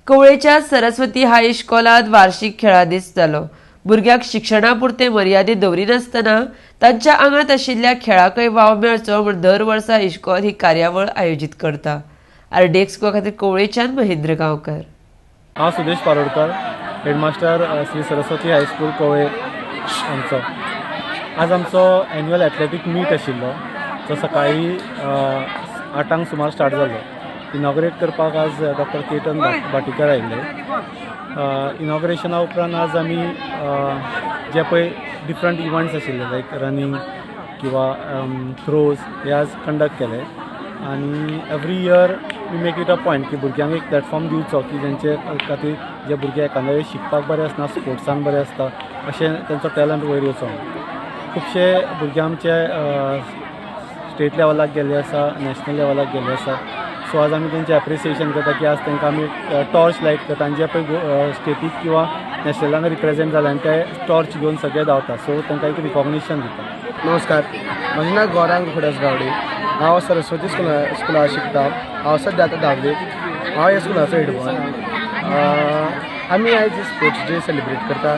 कवळेच्या सरस्वती हाय इश्कोलांत वार्षिक खेळां दीस जालो. भुरग्यांक शिक्षणा पुरते मर्यादीत दवरिनासतना तांच्या आंगांत आशिल्ल्या खेळाकय वाव मेळचो म्हूण दर वर्सा इश्कोल ही कार्यावळ आयोजीत करता. आरडीएक्स गोवा खातीर कवळेच्यान महेंद्र गांवकर. हांव सुदेश पारोडकर, हेडमास्टर, श्री सरस्वती हायस्कूल, कवळे. आमचो आज आमचो एन्युअल एथलेटीक मीट आशिल्लो, जो सकाळी 8ांक सुमार स्टार्ट जालो. इनॉग्रेट करपाक आज डॉक्टर केतन भाटीकर आयिल्ले. इनॉग्रेशना उपरांत आज आमी जे पळय डिफरंट इवंट्स आशिल्ले, लायक रनिंग किंवा थ्रोज, हे आज कंडक्ट केले. आनी every year we make it a point की भुरग्यांक एक प्लॅटफॉर्म दिवचो की जेंचे खातीर जे भुरगे एखाद्या शिकपाक बरे आसना, स्पोर्ट्सान बरे आसता, अशें तेंचो टॅलंट वयर येवचो. खुबशे भुरगे आमचे स्टेट लेवलाक गेल्ले आसा, नॅशनल लेवलाक गेल्ले आसा. सो आज आमी तेंचें एप्रिसिएशन करता की आज तांकां आमी टॉर्च लायट करता आनी जे पळय स्टेटीक किंवा नॅशनलान रिप्रेजेंट जाले आनी ते टॉर्च घेवन सगळे धांवता, सो तांकां एक रिकॉग्निशन दिता. नमस्कार, म्हजें नांव गौरांग खुडस गावडे. हांव सरस्वती स्कुलांत शिकता. हांव सद्या आतां धावेक. हांव ह्या स्कुलाचो हेड बॉय. आमी आयज स्पोर्ट्स डे सेलिब्रेट करता.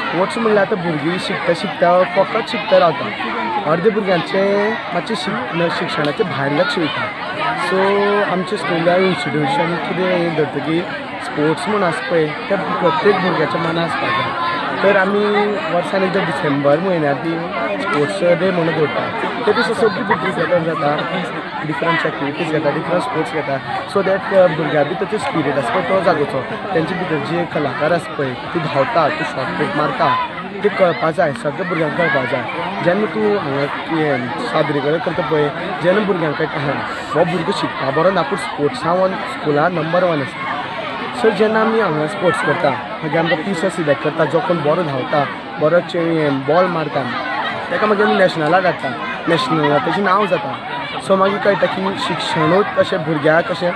स्पोर्ट्स म्हणल्यार आतां भुरगीं शिकता शिकता फकत शिकता रावता. अर्दे भुरग्यांचे मातशें शिक्षणाचें भायर लक्ष वयता. सो आमच्या स्कुलान इन्स्टिट्युशन कितें हें धरता की स्पोर्ट्स म्हूण आसा पळय, तें प्रत्येक भुरग्याच्या मनां आसपाक जाय. तर आमी वर्सान एकदां डिसेंबर म्हयन्यांत बी स्पोर्ट्स डे म्हणून दवरता. ते दिसा सगळीं भुरगीं गॅदर जाता, डिफरंट एक्टिविटीज घेता, डिफरंट स्पोर्ट्स घेता, सो that भुरग्यां भितर तो स्पिरीट आसा पळय तो जागोवचो. तेंचे भितर जे कलाकार आसा पळय, तूं धांवता, तूं शॉर्ट मारता, ते कळपा जाय, सगळ्या भुरग्यांक कळपा जाय. जेन्ना तूं हांगा हें सादरीकरण करता पळय, जेन्ना भुरग्यांक कळटा, हां, हो भुरगो शिकपा बरो ना पूण स्पोर्ट्सां स्कुलान नंबर वन आसता. सो जेन्ना आमी हांगा स्पोर्ट्स करता, मागीर आमकां पिसो सिलेक्ट करता. जो कोण बरो धांवता, बरो बॉल मारता, ताका मागीर आमी नॅशनलाक धाडटा. नॅशनलाक तेजें नांव जाता. सो मागीर कळटा की शिक्षणूच अशें भुरग्याक अशें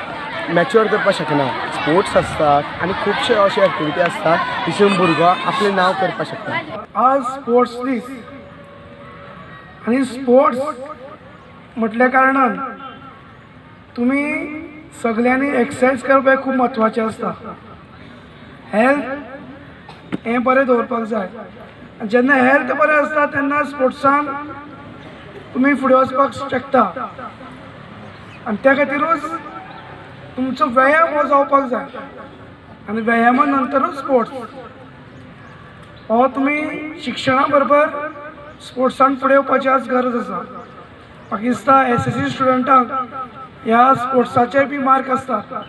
मॅच्युअर करपाक शकना. स्पोर्ट्स आसता आनी खुबशे अशे एक्टिविटी आसता जितून भुरगो आपलें नांव करपाक शकता. आज स्पोर्ट्स दीस आनी स्पोर्ट्स म्हटल्या कारणान तुमी सगल्यांनी एक्सरसायज करप हें खूब म्हत्वाचें आसता. हेल्थ हें बरें दवरपाक जाय. आनी जेन्ना हेल्थ बरें आसता तेन्ना स्पोर्ट्सान तुमी फुडें वचपाक शकता. आनी त्या खातीरूच तुमचो व्यायाम हो जावपाक जाय आनी व्यायामा नंतरूच स्पोर्ट्स हो. तुमी शिक्षणा बरोबर स्पोर्ट्सान फुडें येवपाची आज गरज आसा. म्हाका दिसता एसएससी स्टुडंटांक ह्या स्पोर्ट्साचे बी मार्क आसता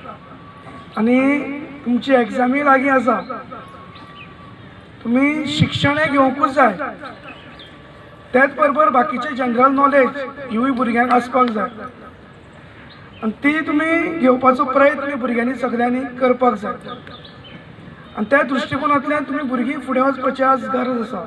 आनी तुमची एग्जामी लागीं आसा. तुमी शिक्षण हें घेवंकूच जाय, त्याच बरोबर बाकीचे जनरल नॉलेज हिवूय भुरग्यांक आसपाक जाय आनी ती तुमी घेवपाचो प्रयत्न भुरग्यांनी सगल्यांनी करपाक जाय. आनी त्या दृश्टिकोनांतल्यान तुमी भुरगीं फुडें वचपाची आज गरज आसा.